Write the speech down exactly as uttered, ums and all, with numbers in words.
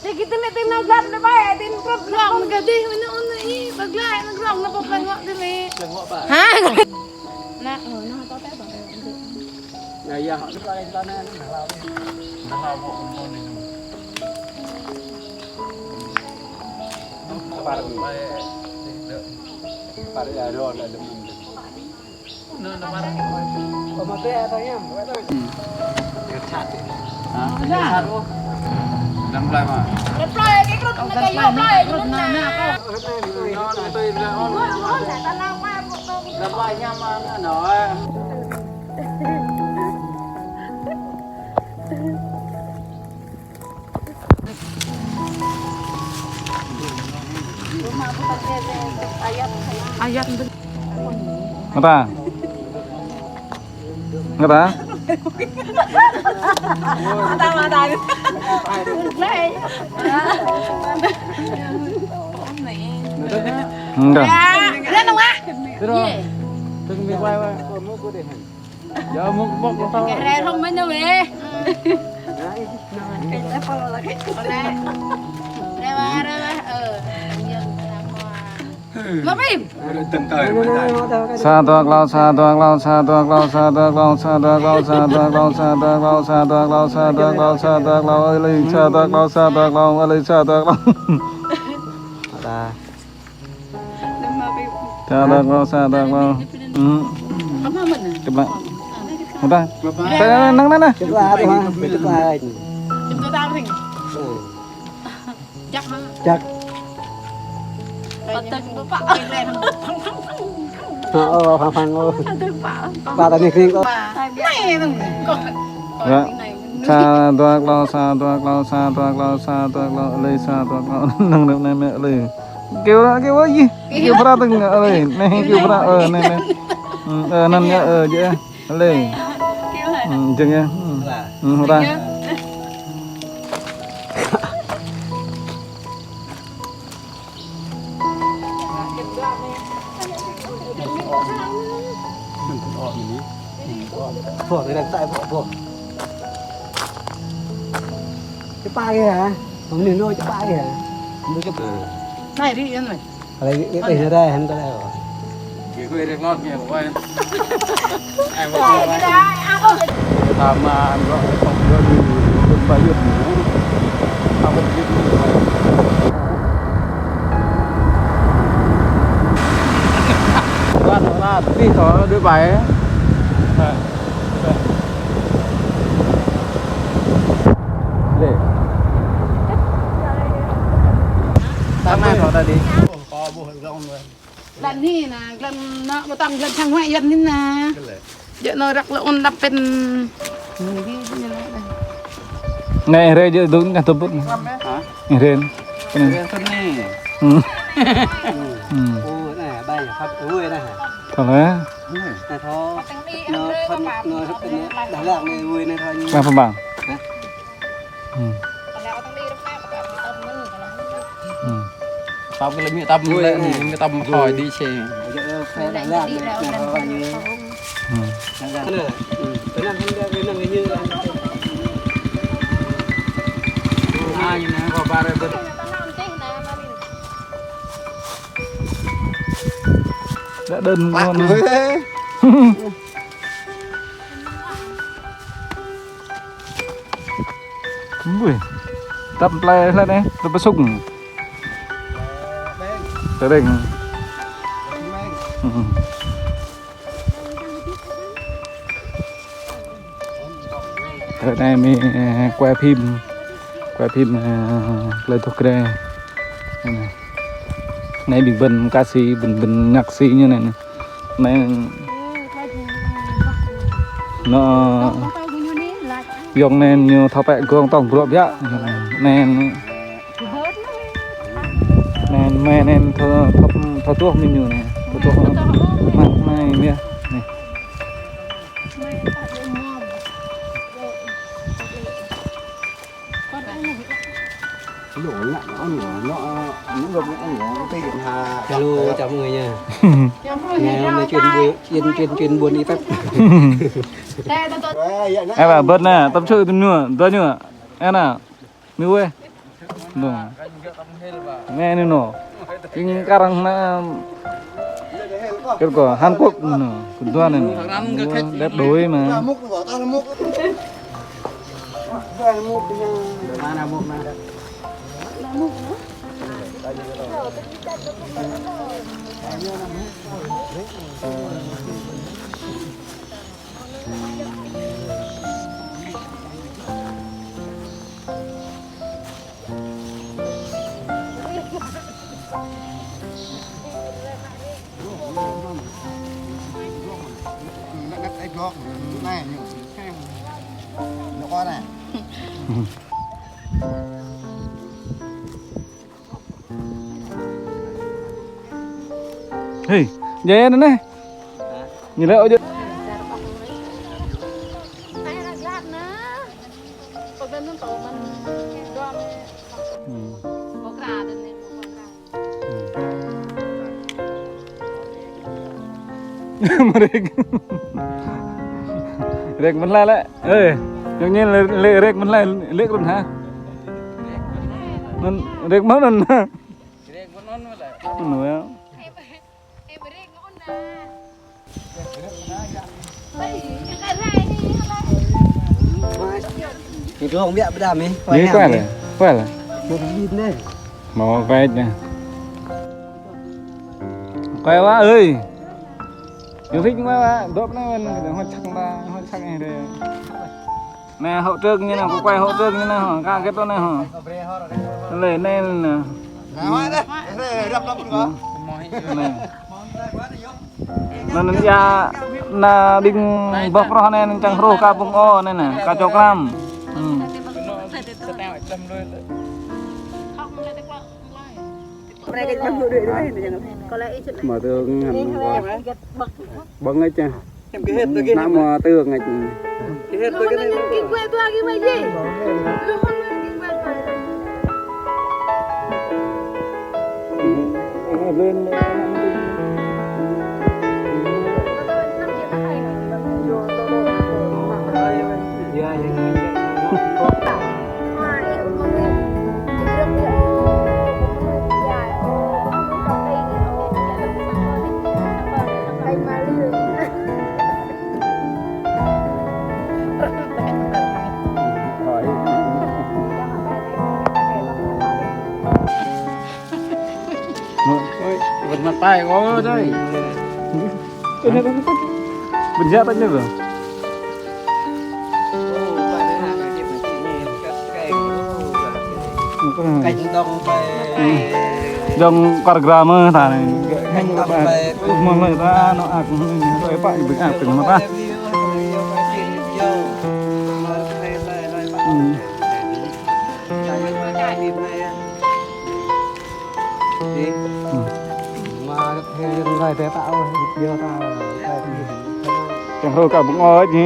Thì cái tên này tên nào gắt nó bay, tên cướp. Glông nó gắt đi, nó ôn nó ý, bật lại, nó glông nó bật lại ngọn tên này. Hả? Nè, ờ, nó to tét rồi. Nè, giờ họ lúc đó lên đó nè, nó lao đi. Nó lao bộ con này. Nó Ayat. Ngă ta? Ngă ta? Mata, mata. Ngă ta? Ngă ta? Ngă ta? Ngă ta? Yă, mŭk, mŭk, mŭk, mŭk. Kơ rai rŏng mơ̆n weh. Kơ rai pơlô lagi. Kơ rai. Rai wah, rai wah, ơ. Yang sama. Mă phim. Sa dua klâo, sa dua klâo, sa dua klâo, sa dua klâo, sa dua klâo, sa dua klâo, sa dua klâo, sa dua klâo, sa dua klâo, sa dua klâo, ơ, lĕ, sa dua klâo, sa dua klâo, ơ, lĕ, sa dua klâo. Sa dua klâo, sa dua klâo. Ư. Kơplah. Kơplah. Tơ, năng, năng, năng. Kơplah, kơplah. Jăk. Jăk. Ơ, ơ, phăng, phăng, ơ. Ba ta nik, nik, ơ. Yă. Sa dua klâo, sa dua klâo, sa dua klâo, sa dua klâo, ơ, lĕ, sa dua klâo. Năng, năng, năng, năng, ơ, lĕ. Kơyâo ra, kơyâo ra yih. Kơyâo phara tơ̆ng, ơ, lĕ. Neh, kơyâo phara, ơ, neh, neh. Ư, ơ, anŭn yơh, ơ, djơ̆. Ơ, lĕ. Ư, jơ̆ng yơh. Ư, ư, phara. Bơ, tơdang tai bơ, bơ. Čơpă kơ hă? Mơnuih nô čơpă kơ hă? Nô čơpă. Nai ri anai. Alai ri, ri, ri, ri, hăn tơlơi. Kơ kơ ri ngot kơ, wai. Ai, wai, wai. Tama, bro, bro, di, di, di, di, di. Apa di, di, di? Rat, rat, pih to, dua bai. Lĕ. Tama to tadi. Lăn anai nă, lăn nă, ƀu tăm lăn sang huai yăn anai nă. Jơ̆ nô răk lŏn đăp pĕn. Neh, hrơi jơ̆ dun kah tơpŭt. Hă? Neh, hrơi. Hrơi tơni. Ư. Ư. Ơ, neh, bai, hăp, ui, neh. Thâo lĕ. Neh, thâo. Nô, thâo, nô, hăp, nô, Đà Lạt neh, ui, neh, thâo. Neh, pơbang. Hă? Ư. Ư. Tăm kơ lĕ mĭ tăm lĕ, mĭ tăm thoi đi xe. Ư. Ai nè, kơ ba rơbơ̆t. Đã đơn ngon. Ui, tăm plei hlơi anai, tơpơsŭng. Tơring. Ư. Tơring anai mĭ, ơ, quay phim, quay phim, ơ, plei Dŏ Kre. Anai ƀing ƀôn ca sĩ, ƀôn, ƀôn nhạc sĩ ñu anai. Anai. Nô, yŏng anai ñu thâo pĕ gong tong bruă biă. Anai. Anai, anai, anai, thâo, thâo, thâo tuh mĭn ñu anai. Thâo tuh. Anai, anai, anai, anai. Hello, chào mọi người nha. Ngày hôm nay chuyên buôn, chuyên, chuyên, chuyên buôn đi phép. Ơ, ƀă bơ̆t anai, tâm sự tơm ñu, dua ñu. Ơ anai, mĭ weh. Nô. Anai anai nô. Ing kar hăng anai. Kơ kơ Hàn Quốc nô. Kơ dua anai nô. Đẹp đôi mà. Hei, jaya anai. Ñu lĕ ôh jơ. Hmm. Mơrek. Rek mơ̆n lĕ lĕ. Ê, yua anai lĕ, lĕ rek mơ̆n lĕ, lĕ krŭn hă? Anŭn, rek mơ̆n anŭn. Anŭn yơh. Ñu dŏng biă pơđam ih. Ñu kual lĕ, kual lĕ. Mơ̆ kual lĕ. Kual wa ơi. Ñu hik wa wa, dŏp anai wen, hŏt čăk ba, hŏt čăk ih dê. Anai hŏ trơk ñu anai, kơ kuai hŏ trơk ñu anai hŏ, kơ hơget anai hŏ. Lĕ anai anai. Anai. Anŭn anŭn ia, anŭn ƀing boh prŏh anai anŭn čang hruh kơ ƀơ̆ng ô anai anŭn, kơ čô kram. Hmm. Mă tơ̆ng hăn ƀơ̆ng. Ƀơ̆ng ih čang. Anăm mă tơ̆ng ih. Ôi, vẫn mặt tay có đây. Bên kia tanya tuh. Dong kar grama ta anai. Mơ̆ lơi ta anŏ ak, ơi pă ƀing ak ƀing mơta. Čang hruh kơ ƀơ̆ng ô ñu.